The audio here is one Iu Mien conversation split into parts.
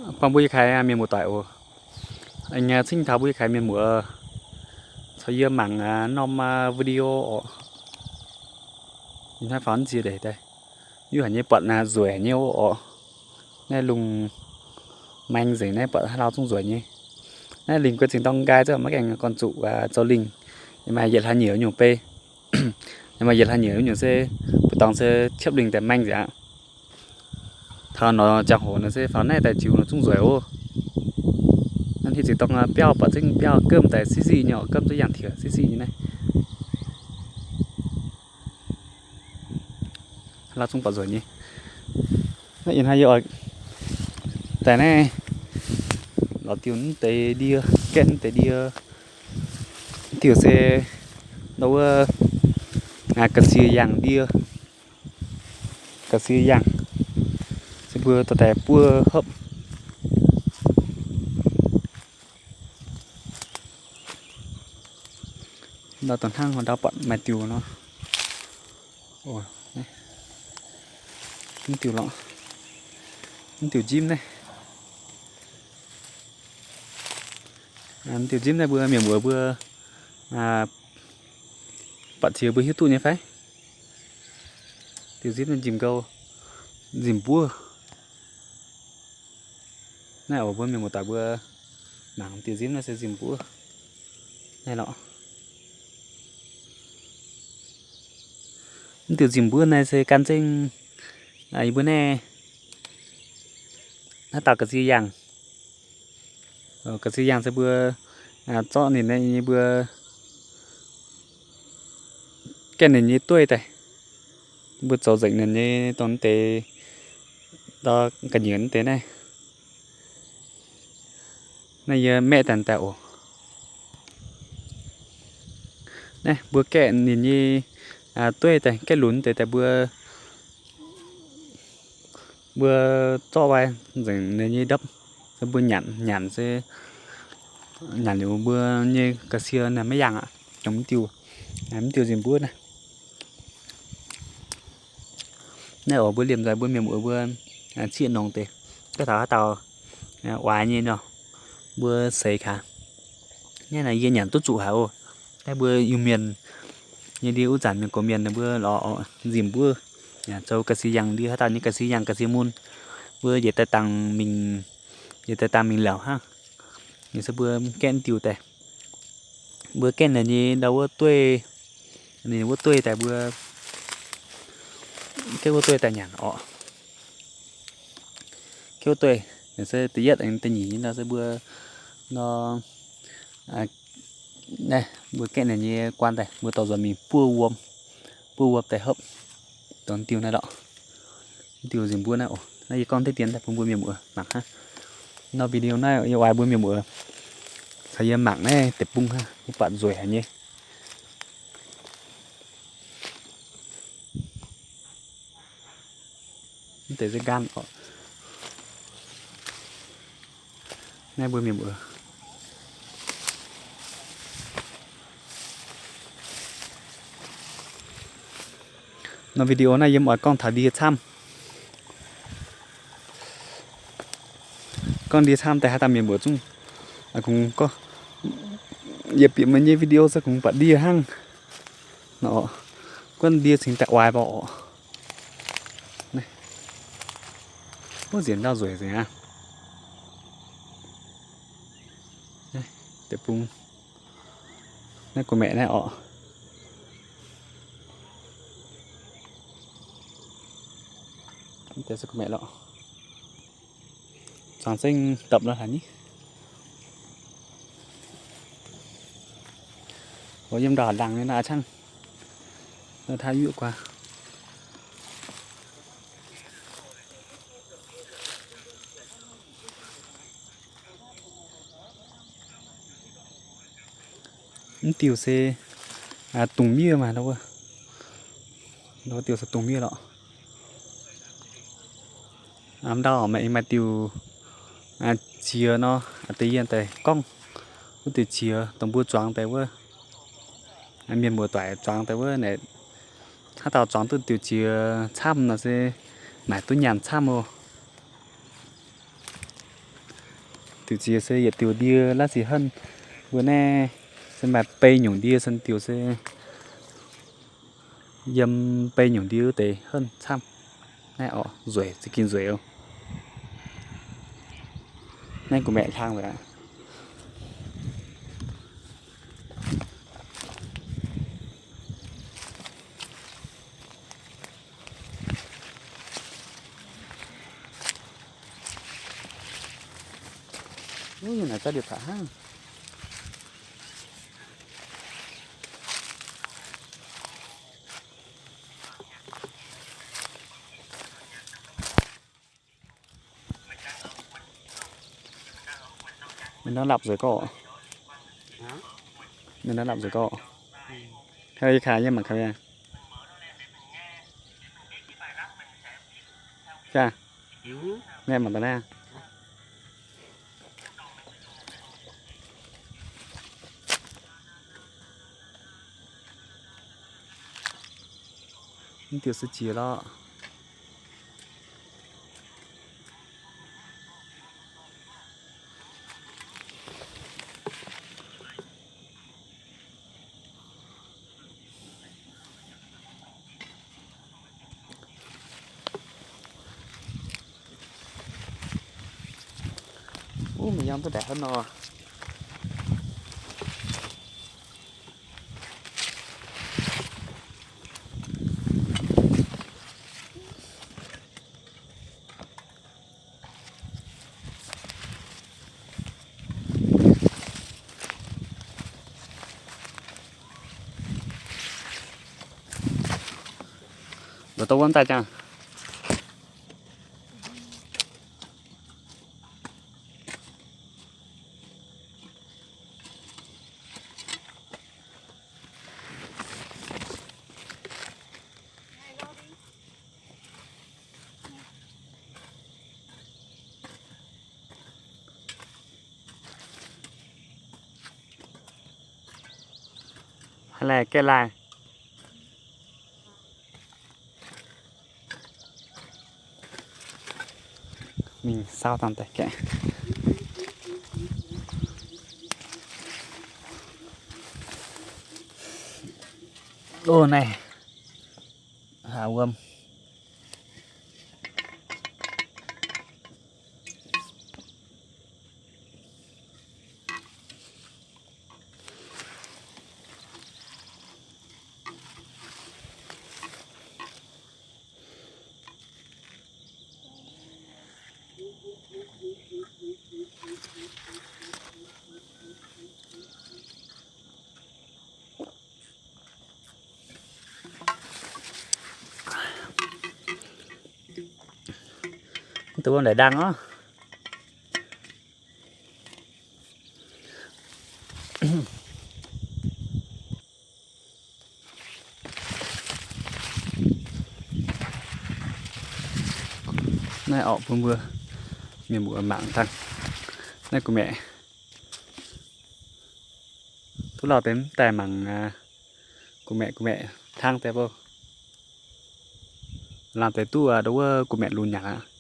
Buangh mbuo yietc kaaix mienh muoz-doic oc. Aengx cingv taux mbuo yietc kaaix mienh muoz caux yie mangc norm video oc. Ih hnoi faaux nziex deix daaih, yuv haic nyei, buatc nzueic haic nyei oc. Naaiv lungh maeng nzengc, naaiv buatc haaix lauh zungv nzueic nyei. Naaiv lingc guei zingh dorng nqaai zungv maiv gaengh gorn zuqc zoux lingh. Yie maaih yietc hlaax nyieqc nyungc bei. Yie maaih yietc hlaax nyieqc nyungc se mbuo dorngx se ciepv lingh daaih maeng nzengc aqv. Taux nor ziangh hoc nor se faaux naaiv daaih ziux nor zungv nzueic oc. Naaiv hitv zingh dorng biauv buatc zengv biauv gomv daaih siqv siqv nyei oc, gomv zungv yangh tiex siqv siqv nyei naaiv. Haaix lauh zungv buatc nzueic nyei. Naaiv ih hnoi yie oix daaih naaiv lorz diuh mv deix ndie, gaeqv mv deix ndie. Diuh se ndau wuov ga'sie yangh ndie. Ga'sie yangh se mbuo dorh daaih buov hopv. Ndau dongh hnangv ndau buatc maaih diuh nor. Mv diuh lorqc, mv diuh njimv naaiv. Mv diuh njimv naaiv mbuo mienh muoz mbuo buatc jiex mbuo hiuv duqv nyei fai? Diuh njimv naaiv nzimc nqou, nzimc mbuov. Naaiv oc, mbuo mienh muoz-doic mbuo mangc diuh njimv naaiv se nzimc mbuov naaiv lorqc. Mv diuh nzimc mbuov naaiv se gan zengv yie mbuo naaiv haaix dauh ga'sie yangh. Ga'sie yangh se mbuo zorqv ninh nyei mbuo gaeqv ninh nyei dueiv daaih, mbuo zoux nzengc ninh nyei dongh deix, ndau ga'nyiec deix naaiv. Naaiv yie maeqv daaih daaih oc. Naaiv mbuo gaeqv ninh nyei dueiv daaih, gaeqv lunx deix daaih mbuo, mbuo zorqv wai nzengc ninh nyei ndopv, se mbuo nyanc, nyanc se nyanc liuz mbuo nyei ga'sie naaiv maiv yangh aqv. Dongh mv diuh, mv diuh nzimc mbuov naaiv. Naaiv oc, mbuo liemh nzoih mbuo mienh muoz mbuo cieqv nongx deix, gorngv taux haaix dauh oix nyei nor, mbuo seix gaax. Naaiv naaic yie nyanc duqv zuqc haic oc. Naaiv mbuo Iu-Mienh nyei ndie, wuov zanc mienh gox mienh mbuo lorz nzimc mbuov zoux ga'sie yangh ndie, haaix dauh nyei ga'sie yangh ga'sie mun, mbuo yietc daaih dangh mingh, yietc daaih dangh mingh liauc hnangv. Ninh se mbuo gaeqv diuh daaih, mbuo gaeqv ninh nyei ndau wuov dueiv, ninh wuov dueiv daaih mbuo gaeqv wuov dueiv daaih nyanc oc. Gaeqv wuov dueiv se da'yietv, da'nyeic nyei nor se mbuo nor, naaiv mbuo gaeqv ninh nyei guaan daaih mbuo dorh nzuonx mingh buov wuom, buov wuom daaih hopv, dongh diuh naaiv lorqc. Diuh nzimc mbuov naaiv oc. Naaiv yie gorngv deix dien daaih bun mbuo mienh muoz mangc hnangv. Nor video naaiv yie oix mbuo mienh muoz caux yie mangc naaiv deic-bung hnangv, yie buatc nzueic haic nyei. Mv deix se nqaang oc. Naaiv mbuo mienh muoz, nor video naaiv yie mv oix gorngv taux ndie camv. Gorngv ndie camv daaih haaix dauh mienh muoz zungv kungx gorngv, yie bieqc meih nyei video se kungx buatc ndie hnangv. Nor, guonv ndie cingx daaih oix mbuo oc. Wuov nziex ndau nzueic nzengc aqv. Deic-bung naaiv gu'maeqc naaiv oc. Deix se gu'maeqc lorqc. Zuangx zengv dopc lorqc haic ni. Yiem ndau haaix laangz nyei naaiv aqv, cangv hnangv yuoqv guaax. Mv diuh se dungz miev maah, wuov diuh se dungz miev lorqc. Ndau maaih, maaih diuh qiex nor, deix yie daaih gorngv, wuov diuh qiex dongh mbuo zuangx daaih wuov, mienh muoz-doic zuangx daaih wuov naaic, haaix dauh zuangx duqv diuh qiex camv nor se naaic duqv nyaanh camv oc. Diuh ziex se yietc diuh ndie laav sic henv. Mbuo naaiv se maaih bei nyungc ndie, sen diuh se yiem bei nyungc ndie wuov deix henv camv. Naaiv oc, nzueic, za'gengh nzueic oc. Naaiv gu'maeqc hlang nzueic aqv. Ov, naaic zauv ndie-baac hnangv. Mienh naaiv lapv nzueic gorqv. Mienh naaiv lapv nzueic gorqv. Haaix yie kaaix yie mangc kaaix yie. Jaa, mienh mangc daaih naaiv. Mv diuh se jiex lorqc. Ov, mienh yangh duqv ndaix hnangv nor. La'douh wuov daaih jangx. Haaix laih gaeqv laih. Mingh saauv dangh daaih gaeqv. Loz naaiv haaz wuom. Mv deix wuom ndaic ndangh orv. Naaiv orqc, bun mbuo mienh muoz mangc dangh. Naaiv gu'maeqc duqv lauh deix mv daaih mangc, gu'maeqc, gu'maeqc hnangv deix bou. Laanh deix duqv ndo wuov gu'maeqc lunx nyanc aqv.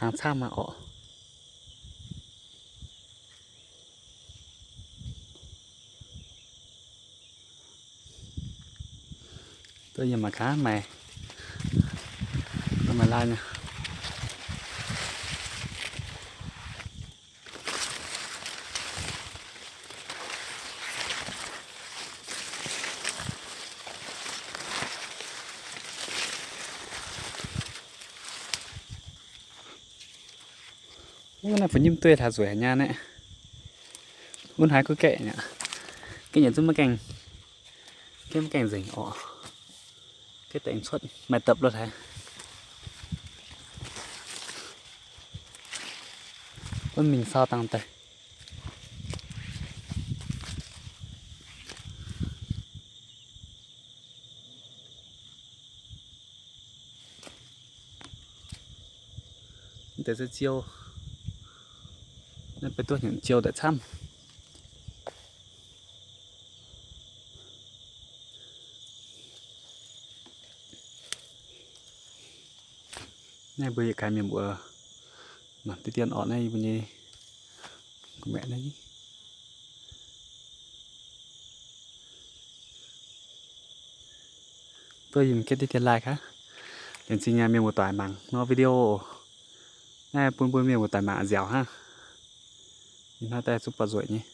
Hnaangx camv maah orqc. Duqv yiem mangc gaax maaih, maaih laanh nyei. Wuov naaiv fu'nyimv dueiv hlaax nzueic haic nyei naaiv. Wuov haaix kuv gaeqv nyei, gaeqv nyei zungv maiv gaengh, gaeqv maiv gaengh nzengc orqc. Gaeqv deix cuotv maaih dapc lo haic. Wuov mingh saauv dangh daaih. Deix se ziou, naaiv benx duqv hnyangx ziou daaih camv. Naaiv mbuo yietc kaaix mienh mbuo mangc diqv dien orqc naaiv yie mbuo nyei gu'maeqc naaiv. Duqv yie mbuo gaeqv diqv dien like aqv. Laengz zingh mienh muoz-doic mangc nor video naaiv bun mbuo mienh muoz-doic mangc nziaauc hnangv. Ih hnoi daaih zungv buatc nzueic nyei.